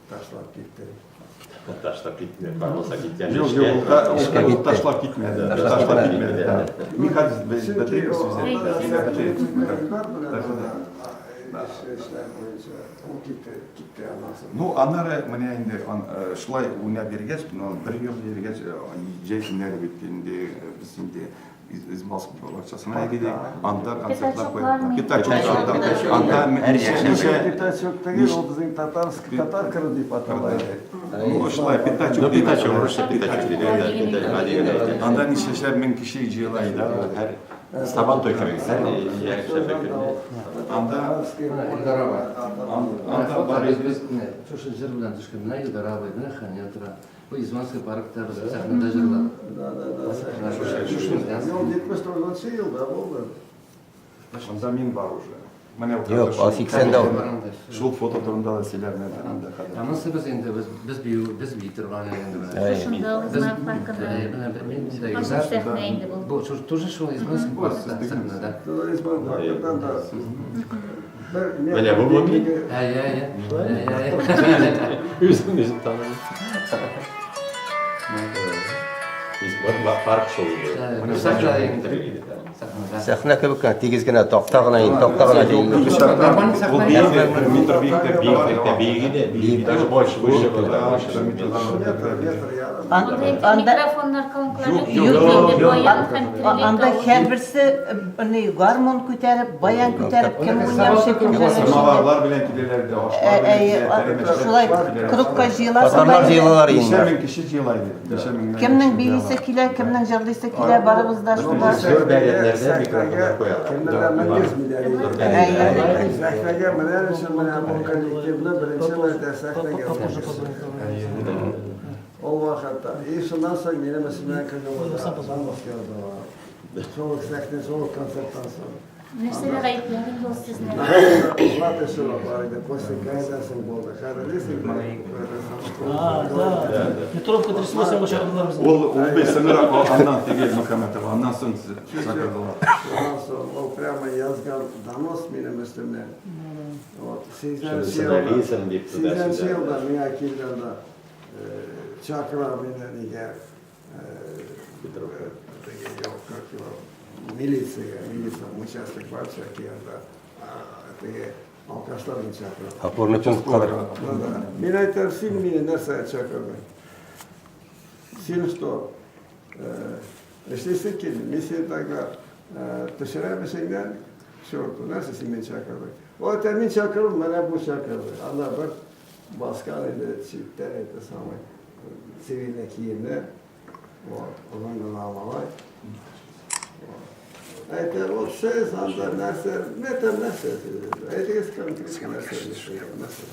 Ташлап китте. Ташлап китте. Карлоса киткән. Юк, юк, ул ташлап китмәде. Ташлап китмәде. Мин хәзер бетерик сүзне. Ну, аннары менә инде шулай уйнап йөргәч, бер ел йөргәч, җәй көннәре бит инде без инде Измалск бакчасына йөрдек. Анда концертлар куйдык. Пятачок. Анда ничә Пятачок түгел, ул безнең татарский татар кыры дип атала иде. Ну, шулай, пятачок. Ну, пятачок, русча пятачок диде. Анда ничәшәр мең кеше җыела иде. Һәр Сабан туй кебек, һәр якшәмбе көнне. Анда Анда бар без шушы җыр белән төшкән. Менә Илдар абый, менә Хәния тора. Бу Изманский паркта без сәхнәдә җырладык. Да, да, да. Ел 79 елда булды. Анда мин бар уже. Менә Юк, ул 80-дә ул. Шул фото турында да сөйләрмен анда хәзер. Анысы без инде без без бию, без бии торган инде менә. Шушында Изман паркында. Менә мин дә Ачык сәхнә инде бу. Бу тоже шул Изманский паркта сәхнәдә. Изман паркыннан да. Менә бу бу мин. Әйе, әйе. Үзем үзем таныйм. Парк шул инде. Сәхнә кебек кенә, тигез генә, такта гына инде, такта гына Ул биек, бер метр биектә, биеклектә биек иде. Даже больше, выше было. Микрофоннар, колонкалар юк, баян һәм Анда һәрберсе ни гармун күтәреп, баян күтәреп, кем уйнамшы, кем җырлаучы. Самоварлар белән киләләр иде, ашлар белән киләләр. Шулай кругка җыеласың. Татарлар җыелалар Ничә инде. мең кеше җыела иде. Ничә мең. Кемнең биисе килә, кемнең җырлыйсы килә, барыбыз да шунда. Зур бәйрәмнәрдә микрофоннар куялар. Кемнәрдә менгезмиләр иде. Сәхнәгә менәр өчен менә бу коллективны беренче мәртә сәхнәгә менгезделәр. Ул вакытта. И шуннан соң минем өстемнән көлеп яздылар. Шул ук сәхнә, шул ук концерттан соң. Нәрсәдә гаепләр инде ул сезне? Латышева бар иде, Костя Кайдасың булды. Хәтерлисеңме? А, да. Петровка 38 га чакырдылар безне. Ул ул бит соңрак аннан теге Мөхәммәтов, аннан соң чакырдылар. Шуннан соң ул прямо язган донос минем өстемнән. Вот, 80 Национализм дип туда 80 елда миңа килгәндә чакыра мине нигә Петровка. Теге, юк, как его, милициягә, милиция участок бар Чәкиянда, теге алкашларны чакыра. Опорный пунктка. Мин әйтәм, син мине нәрсәгә чакырдың? Син что, эшлисең килми? Мин сине тогда төшерәм эшеңнән, черту, нәрсә син мине чакырдың? Ул әйтә, мин чакырдым, менә бу чакырды. Анда бер баскан инде читтән это самый цивильный киемнәр. Вот, озын гына малай. Әйтә, вот сез анда нәрсә, әйтәм, нәрсә сез? Әйтегез конкрет нәрсә нәрсә.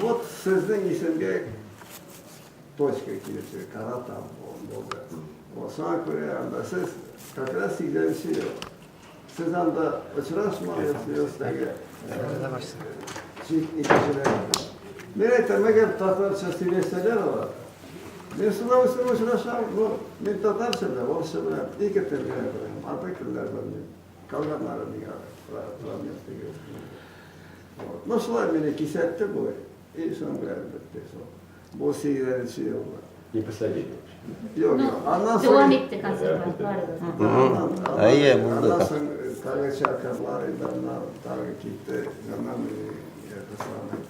Вот сезнең исемгә точка килеп чыга, карата булды. Вот шуңа күрә анда сез как раз 80 ел. Сез анда очрашмагыз, теге чит кешеләр. Мин әйтәм, әгәр татарча сөйләсәләр алар, мин с удовольствием очрашам, но мин татарча беләм, урысча беләм, ике тел генә беләм, артык телләр белмим. Калганнары миңа проблем түгел. Вот. Ну, шулай мине кисәтте бу, и шуның белән бетте шул. Бу 80 елда. Не посадили. Юк, юк. Аннан соң Дәвам итте концертлар барыбер. Әйе, булды. Аннан соң тагы чакырдылар инде, аннан тагы китте. Аннан это самое,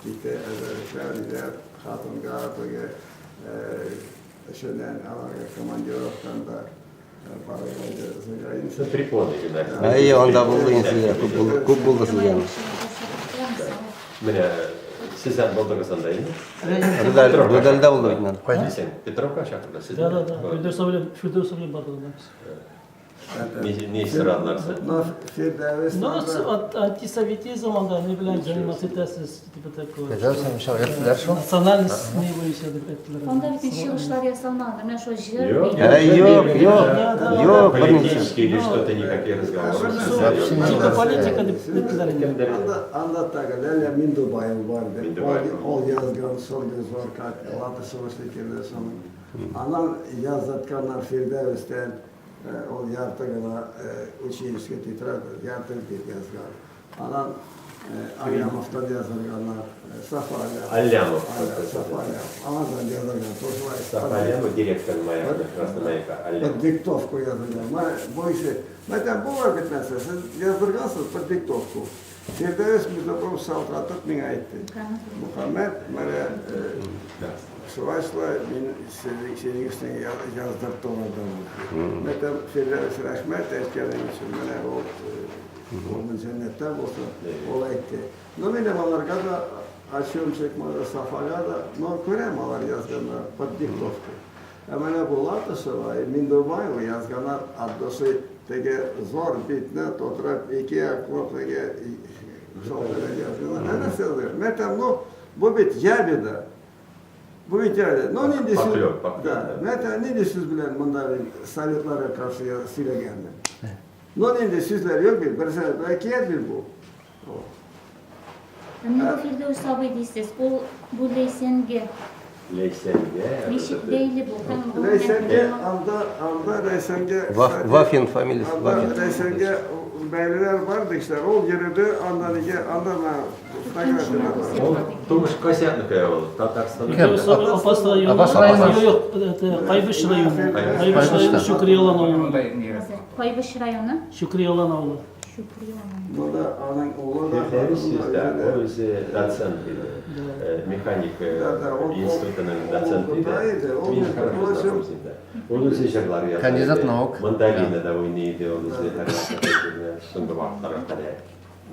китте әзерлекләр, ниләр, хатынга теге эшеннән аларга командировкан да барырга иде за границу. Препоны генә. Әйе, анда булды инде сезгә, күп булды, күп булды сезгә. Менә сез һәм булдыгыз анда инде. Рудаль, Рудальдә булды бит инде. Кайсы? Петровка чакырды сез. Да, да, да. Фирдәүс белән, Фирдәүс белән бардык анда без. Ни сорадылар сез? Но Фирдәвес Ну, антисоветизм анда ни белән заниматься итәсез, типа такого. Фирдәүс һәм шагыйрьләр шул. Национальность ни буенча дип әйттеләр. Анда бит чыгышлар ясалмаган, менә шул җыр. Юк, Әй, юк, юк, юк, берничә. Политические или что-то никакие разговоры. Типа политика дип әйттеләр инде. Анда, анда тагы Ләлә Миндубаева бар иде. Миндубаева. Ул язган шундый зур как Латышева шикелле шуның. Аннан язатканнар Фирдәвестән ул ярты гына ученический тетрадь ярты дип язган. Аннан Аллямовтан яздырганнар. Сафа Аллямов. Аллямов. Сафа Аллямов. Аңардан яздырган. Шулай. Сафа Аллямов, директор Маяка, Красный Маяка. Аллямов. Под диктовку яздырган. Бу ише. Мәтән бу бар бит нәрсә. Сез яздыргансыз под диктовку. Фирдәвес Мирзапов шалтыратып миңа әйтте. Мөхәммәт, менә шулай шулай мин сезнең синең өстеңә яздырттым. Мәтән Фирдәвес рәхмәт әйткәнең өчен менә ул урыны җәннәттә булсын. Ул әйтте. Но минем аларга да ачуым чыкмады, Сафага да, но күрәм алар язганнар под диктовку. Ә менә бу Латышева, Миндубаева язганнар от души теге зур битне тутырып, ике яклап теге шул белән язганнар. Ә нәрсә язган? Мәтәм, ну, бу бит ябеда. Бу бит ябеда. Ну, нинди сүз? Поклёп, поклёп, Да. да. Мәтәм, нинди сүз белән монда мин советларга каршы сөйләгәнмен. Ну, нинди сүзләр юк бит, берсе әкият бит бу. Ә менә бу Фирдәүс абый дисез, ул бу Ләйсәнгә Ләйсәнгә. ничек бәйле бу? Һәм гомумән Ләйсәнгә анда, анда Ләйсәнгә, кстати, Вафин фамилиясе, анда Вафин. Ләйсәнгә бәйлеләр бар дигәчләр, ул йөрде, анда нигә, анда менә фотографияләр бар. Ул тумыш кайсы ул? Татарстан. Кем? Апас районы. Апас районы. Юк, юк, это Кайбыч районы. Кайбыч районы Шукриялан авылы. Кайбыч районы, Шукриялан авылы. Шукриялан. Монда аның улы да, Фирдәвес хатыны да сүздә, үзе дә. ул үзе доцент иде. Механик Да, да, ул- институтының ул доценты укыта иде. иде, ул Мин между хорошо прочим, знаком с ним, да. Ул үзе җырлар яза Кандидат иде. наук. Мандолинада уйный иде, ул үзе һәрвакыт үзенә соңгы вакытларга кадәр.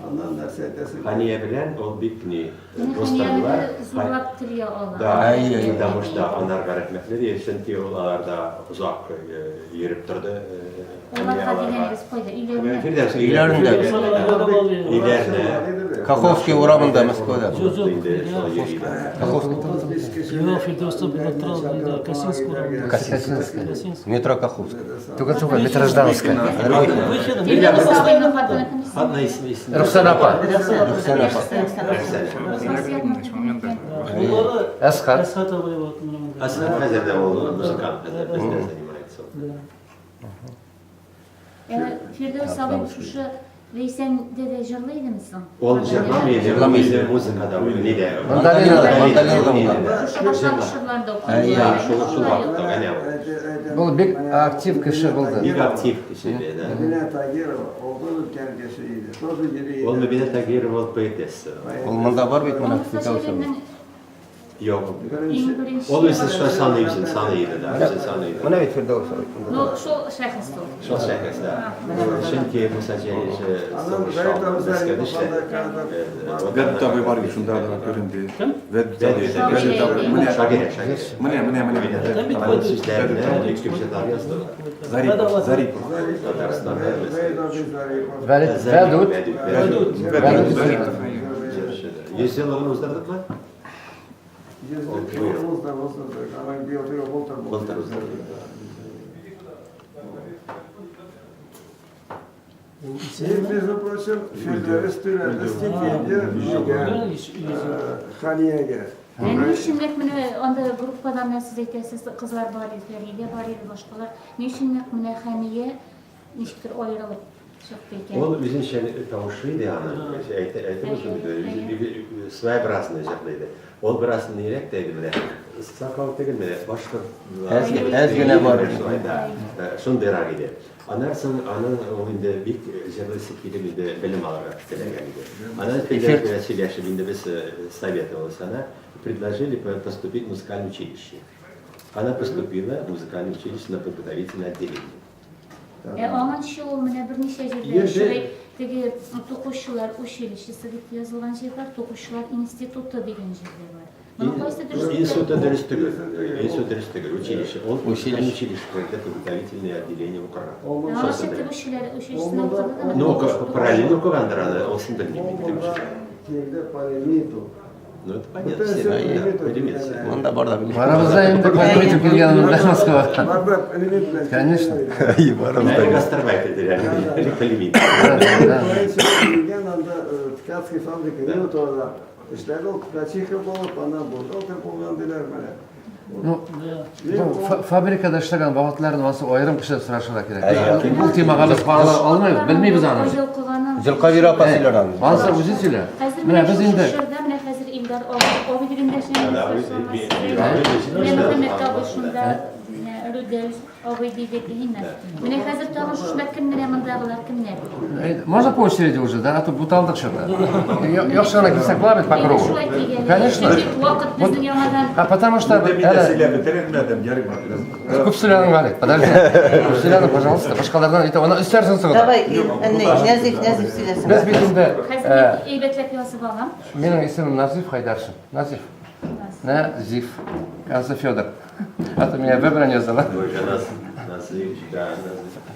Аннан нәрсә әйтәсең? Хания белән ул бик ни Менә дусларлар. Ханияне зурлап телгә ала. Да, Әй, әй, потому что анарга рәхмәтле ди, чөнки ул аларда озак йөреп торды. Аларга дигәнегез кайда? Өйләренә. Фирдәүс Өйләрендә. Өйләренә. Каховский урамында Мәскәүдә. Юк, юк, Инде шулай йөри иде. Каховский. Юк, Фирдәүстә булдыра, Косинск урамында. Косинская. Косинск. Метро Каховская. Только только Метрождановская. Выходом. Фирдәүс абыйның хатыны кем исеме? Хатны исеме исеме. Рухсана апа. Рухсана апа. Улары Әсхат. Әсхат абый вот менә монда. Әсхат хәзер дә ул музыкант, хәзер бездә занимается. Да. Фирдәүс абый шушы Ләйсәндә дә җырлый идеме соң? Ул җырламый иде, ул үзе музыкада уйный иде. Мандолинада. Мандолинада уйный. Шушы башлангыч җырларында Әй, укыды. Да, шул шул вакытта гына. Был бик актив кеше булды. Бик актив кеше иде, да. Мөбинә Тагирова, ул да үткән кеше иде. Тоже йөри иде. Ул Мөбинә Тагирова ул поэтесса. Ул монда бар бит менә Муса Фирдәүс абый. Җәлилнең Юк. иң беренче Ул үзе шул саный үзен саный иде, да, үзе саный иде. Менә бит Фирдәүс абый. Ну, шул шәхес ул. Шул шәхес, да. Чөнки Муса Җәлил Аның сугыш Вәлид алдында абый Мәскәүдә Зарипов анда эшләде. кадр. Вәдүт абый бар бит шунда да күренде. Кем? Вәдүт абый. Вәдүт абый. Менә, Шагыйрә, шагыйрә. менә, менә, менә. Там бит Аның Вәдүт. сүзләренә бик күп җырлар язды. Зарипов, Зарипов. Татарстанда Вәлид абый Зарипов. Вәлид, Вәдүт. Вәдүт. Вәдүт. Зарипов. Йөз еллыгын уздырдыкмы? Уздыр, уздыр. Аның быел былтыр булды. Былтыр уздырдык. И, между прочим, Фирдәвес түләде стипендия нигә? Ханиягә. Ә ни өчен нәкъ менә анда группада менә сез әйтәсез, кызлар бар иде, Фәридә бар иде, башкалар. Ни өчен нәкъ менә Хәния ничектер аерылып чыкты икән? Ул үзенчә тавышы иде аның. Әйтеп үзе бит, своеобразный җырлый иде. Ул бераз нирәк тә иде менә. Сакал түгел менә, башкорт. Әз генә бар. Шулай да. Шундыйрак иде. Аннан соң аның ул инде бик җырлыйсы килеп инде белем алырга теләгән иде. Аннан Фирдәүс белән сөйләшеп инде без советовались, она предложили поступить в музыкальное училище. Она поступила в музыкальное училище на подготовительное отделение. Ә аңынчы ул менә берничә җирдә Йөрде. шулай теге тукучылар училищесы дип язылган җир бар, тукучылар институты дигән җирдә бар. Моның кайсы дөрес? Институты дөрес түгел. Институт дөрес түгел, училище. Ул музыкальное училище керде, подготовительное отделение укырга. Аңынчы тегүчеләр училищесында укыды да. Ну, параллельно укыгандыр аны, ул белмим Ул инде монда тегүчеләр. килде по лимиту. Ну, это понятно, Бүтән все, все да, лимит по лимиту все. Монда бар да белә. Барыбызда инде полимитов килгән монда Москвага. Бар да лимит белән. Конечно. Әй, барыбыз да. Әле гастарбайтер реально, или по лимиту. Беренче килгән анда ткацкий фабрика Реутовада эшләде, ул ткачиха булып, аннан бухгалтер булган диләр менә. Ну, бу фабрикада эшләгән вакытларын ансы аерым кешедән сорашырга кирәк. Ул темага без кагыла алмыйбыз, белмибез аны. Зөлкавира апа сөйләр аны. Ансы үзе сөйләр. Менә без инде Чорда менә хәзер Илдар абый дип эндәшәбез. Менә Мөхәммәт абый шунда, менә Рүдәл абый дидек, әйеме? Менә хәзер тагын шушында кем менә мондагылар кемнәр? Можно по очереди уже, да? А то буталдык что-то. Яхшы гына килсәк була бит по кругу. Шулай дигән. Конечно. Чөнки вакыт безнең яңадан А потому что Мин дә сөйләп бетермәдем, ярый. Күп сөйләдең, Галик, подожди. Күп сөйләдең, пожалуйста. Башкалардан әйтә, аны өстәрсең соң. Давай, Нәзиф, Нәзиф сөйләсен. Без бит инде хәзер мин әйбәтләп язып алам. Минем исемем Назиф Хайдаршин. Назиф. Назиф. Кажется, Федор. А то меня В белән язалар. Назиф, да,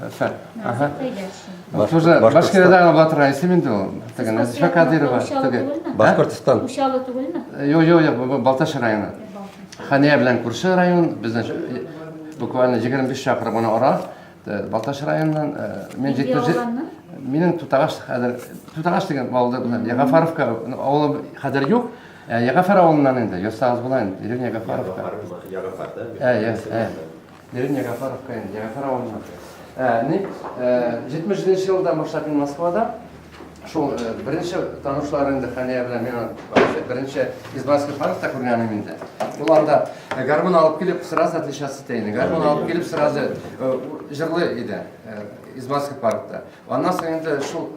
Назиф. Ага. Хайдаршин. Тоже Башкирияда була торган исем инде ул. Теге Назифа Кадырова. Теге. Башкортостан. Учалы түгелме? Юк, юк, юк, Балтач районы. Хания белән күрше район, безнең буквально 25 чакрым гына ара. Балтач районыннан мин 77 Минем Тутагач хәзер Тутагач дигән авылда белән Ягафаровка авылы хәзер юк. Ягафар авылыннан инде, язсагыз була инде, деревня Ягафаровка. Ягафар, да? Ә, ә. Деревня Ягафаровка инде, Ягафар авылыннан. Ни, 77 елдан башлап мин Москвада. Шул беренче танышлар инде Хәния белән мин беренче Избанский паркта күргәнем инде. Ул анда гармун алып килеп сразу отличаться итә инде. Гармун алып килеп сразу җырлый иде Избанский паркта. Аннан соң инде шул